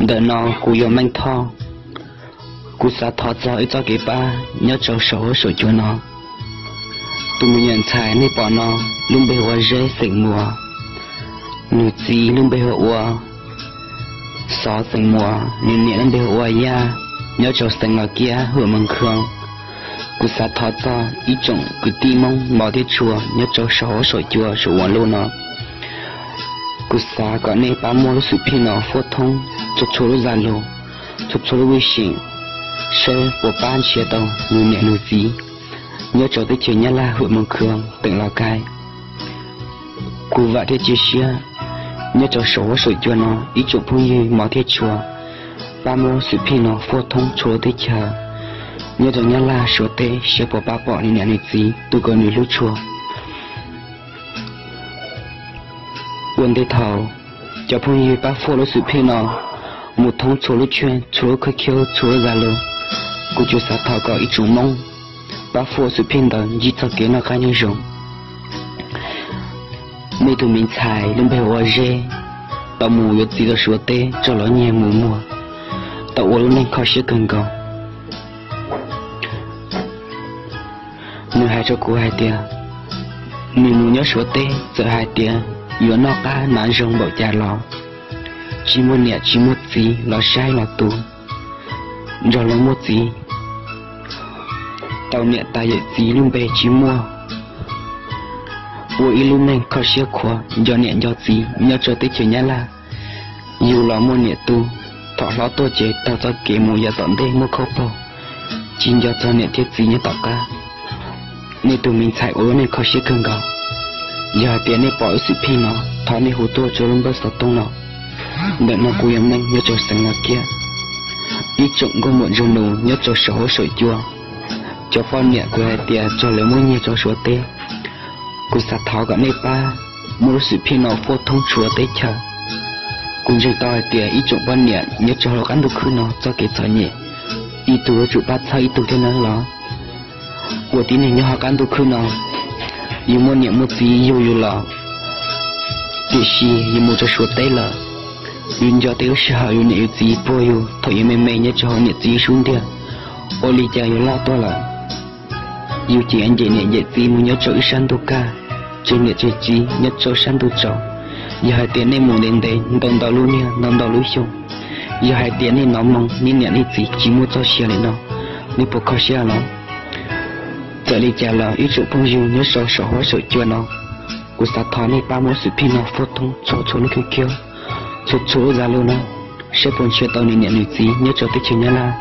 Ntawm no kuv yog Meej Thoj. Kuv xav thov txog ib txoj kev pab nyob rau saum huab saum cua no. Tus me nyuam ntxhais nej pom no lub npe hu ua Zeb xeem Muas, nws txiv lub npe hu ua Xov xeem Muas, nws niam lub npe hu ua Yaj, nyob rau xeev Los Kiab hwm Moos Khoo. Kuv xav thov txog ib tsoom kwv tij Hmoob mos thiab tshua nyob rau saum huab saum cua saum ua luj no. Kuv xav kom nej pab muab lub xwm phij no fuab thoob txhua txhua lub Zalo, txhua txhua lub Wishing, saib puas pab nrhiav tau nws niam nws txiv nyob rau teb chaws Nyab Laj hwm Moos Khoo teem Los Kais. Kuv vam thiab cia siab nyob rau saum huab saum cua no ib tsoom phooj ywg mos thiab tshua pab muab xwm phij no fuab thoob txhua teb chaws nyob rau Nyab Laj Suav teb saib puas pab pom nws niam nws txiv tus uas nws hlub tshua. Ua ntej thaum cov phooj ywg pab fuab lub xwm phij no mus thoob txhua lub tshuab, txhua lub khawb khiab, txhua lub Zalo, kuv tsuas xav thov kom ib tsoom Hmoob pab fuab xwm phij ntawd ntsib txoj kev noj qab nyob zoo. Nej tus me ntxhais lub npe hu ua Zeb tau mus yuav txiv rau Suav teb tso los nyiag mus muag, tau ua lub neej kho siab kawg nkaus. Nws hais rau kuv hais tias nws mus nyob Suav teb txawm hais tias yuav noj qab hnav zoo npaum cas los tsis muaj niam tsis muaj txiv los saib los tu, nrog luag muaj txiv tau niam tas yawm txiv lub npe tsis muaj, ua ib lub neej kho siab khuav nco niam nco txiv nyob rau teb chaws Nyab Laj. Yus los muaj niam tu, thaum hlob tuaj ces taug txoj kev mus yav tom ntej muaj khaub paug, tsis nco txog niam thiab txiv nyob tom qab. Nej tus me ntxhais ua lub neej kho siab kawg nkaus. Yog hais tias nej pom lub xwm phij no, thov nej hu tuaj rau lub npawb xov tooj no. Ntawm no kuv yog Meej nyob rau xeev Los Kiab. Ib tsoom nkauj muam nraug nus nyob rau saum huab saum cua, cov poj niam kuv hais tias txog lawv muab nyiag rau Suav teb, kuv xav thov kom nej pab muab lub xwm phij no fuab thoob txhua teb chaws. Kuv ntseeg tau hais tias ib tsoom poj niam nyob rau hauv qab ntuj khwb no txoj kev txom nyem, ib tug yuav tsum pab txhawb ib tug thiab nawb los. Ua tib neeg nyob hauv qab ntuj khwb no, yus muaj niam muaj txiv yug yus los, tiam sis yus mus rau Suav teb lawm, yus nco tej lub sij hawm yus niam yus txiv puag yus thaum yus me me nyob rau hauv niam txiv sub ntiag, ua li cas yus loj tuaj lawm, yus ces nce niam nce txiv mus nyob rau ib sab ntuj kaj, tseg niam tseg txiv nyob rau sab ntuj tsaus. Yog hais tias nej mus ntev ntev ntau ntau lub niag ntau ntau lub xyoo, yog hais tias nej hnov moo nej niam nej txiv tsis muaj txoj sia li no, nej puas kho siab los? Txawm li cas los ib tsoom phooj ywg nyob rau saum huab saum cua no, kuv xav thov nej pab muab xwm phij no fuab thoob txhua txhua lub khib khiab, txhua txhua lub Zalo no, saib puas nrhiav tau nws niam nws txiv nyob rau teb chaws Nyab Laj.